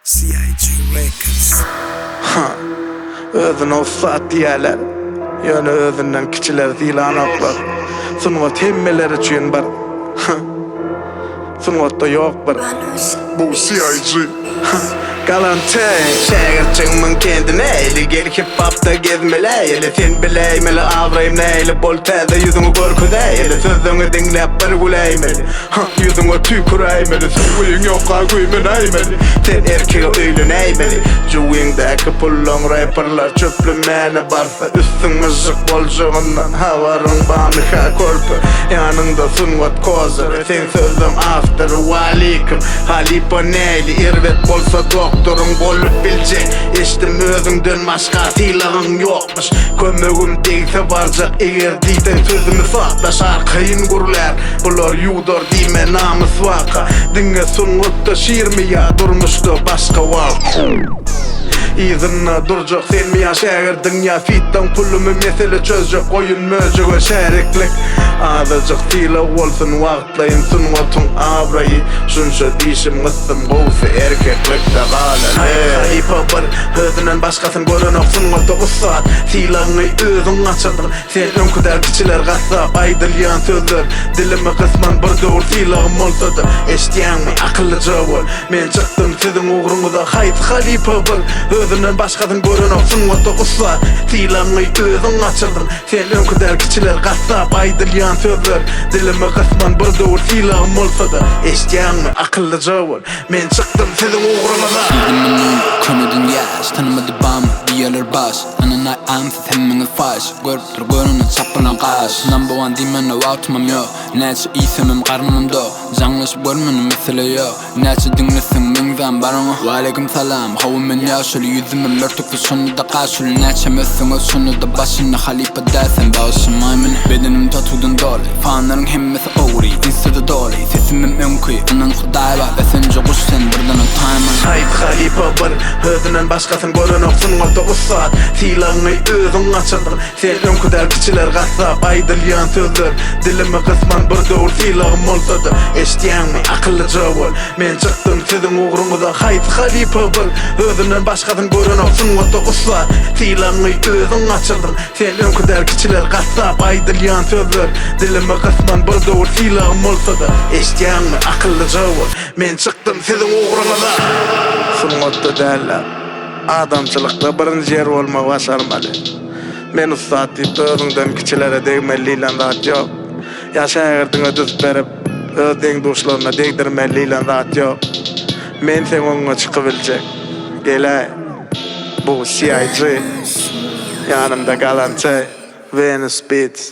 CIG Records. Ha, özüne ussat diýýärler, ýöne özünden kiçileri sylanoklar. Sungat hemmeler üçin bir. Ha, sungatda ýok bir. Bu CIG. Galante. Şägirtjigimiň kendi nähili, gel hip-hopda gezmeläýeli, sen biläýmeli abraýym nähili, bol täze ýüzüňi görkezäýeli, sözleňi diňläp bir güläýmeli. Ha, ýüzüňe tüýküräýmeli, söýgiň ýokka güýmenäýmeli, sen erkege öýlenäýmeli, jübiňdäki pullaň reperler çöplemäne barsa, üstüň myžžyk boljagyndan habaryň barmyka körpe, ýanyňda sungat kozyry, seň sözleň awtory, waleýkim, halypa nähili erbet bolsa doktoryň bolup biljek, eşdim özüňden başga sylagyň ýokmyş, kömegim degse barjak, eger diýseň sözümi saplaş arkaýyn gürlär. Bular ýuwdar diýme namys waka Diňe sungatda şirmi ýa durmuşda başga waka Yzynda durjak senmi ýa şägirdiň ýa fitdaň pulumy mesele çözjek goýun möjege şäriklik Azajyk sylag bolsun wagtlaýyn sungatyň abraýy Şunça dişim gysdym gowsy erkeklikde galaly Halypa bir özünden başgasyn görenok sungatda ussat Sylagyňy özüň gaçyrdyň Sen öňki däl kiçiler gassap aýdylýan sözler Dilimi gysman bir döwür sylagym bolsady Eşdýäňmi akyllyja bol Men çykdym siziň ugruňyza haýsy halypa bir Özünden başgasyn görenok sungatda ussat Sylagyňy özüň gaçyrdyň Sen öňki däl kiçiler gassap aýdylýan sözler Dilimi gysman bir döwür sylagym bolsady Eşdýäňmi akyllyja bol Men çykdym siziň ugruňyza. Diýdim men köne dünýä, tanymady bamy diýerler baş Ynanaý amsiz hemmeňiz paş Görüp dur görüne çapylan gaş Number one diýmäne wagtymam ýok Näçe iýsemem garnymam dok Jaňlaşyp görmedim mesele ýok Näçe diňleseň meňzän bar oňa Waleýkim salam hawa men ýaşuly Ýüzümem örtükli şonda-da gaşuly Näçem össeň ös şonda-da başynda Halypa däl sen bagyşlamaý meni Bedenim tatudan doly Fanlaryň hemmesi Ogry instada doly Sesimem öňki Ynan Hudaý bar Ösenje guş sen birden otaýma. Haýsy halypa bir Özünden başgasyn görenok sungatda ussat Sylagyňy özüň gaçyrdyň Sen öňki däl kiçiler gassap Aýdylýan sözler dilimi gysman bir döwür sylagym bolsady Eşdýäňmi akyllyja bol Men çykdym siziň ugruňyza Haýsy halypa bir Özünden başgasyn görenok sungatda ussat Sylagyňy özüň gaçyrdyň Sen öňki däl kiçiler gassap aýdylýan sözler Dilimi gysman bir döwür sylagym bolsada Eşdýäňmi akyllyja bol Men çykdym siziň ugruňyza. Sungatda dälde adamçylykda birinji ýer bolmagy başarmaly. Men ussat diýip özüňden kiçilere degmeli diýlen zat ýok. Ýa şägirdiňe düzüp berip öz deň-duşlaryna degdirmeli diýlen zat ýok. Men seň öňüňe çykybiljek. Geläý. Bu CIG ýanynda galançy Venus Beats.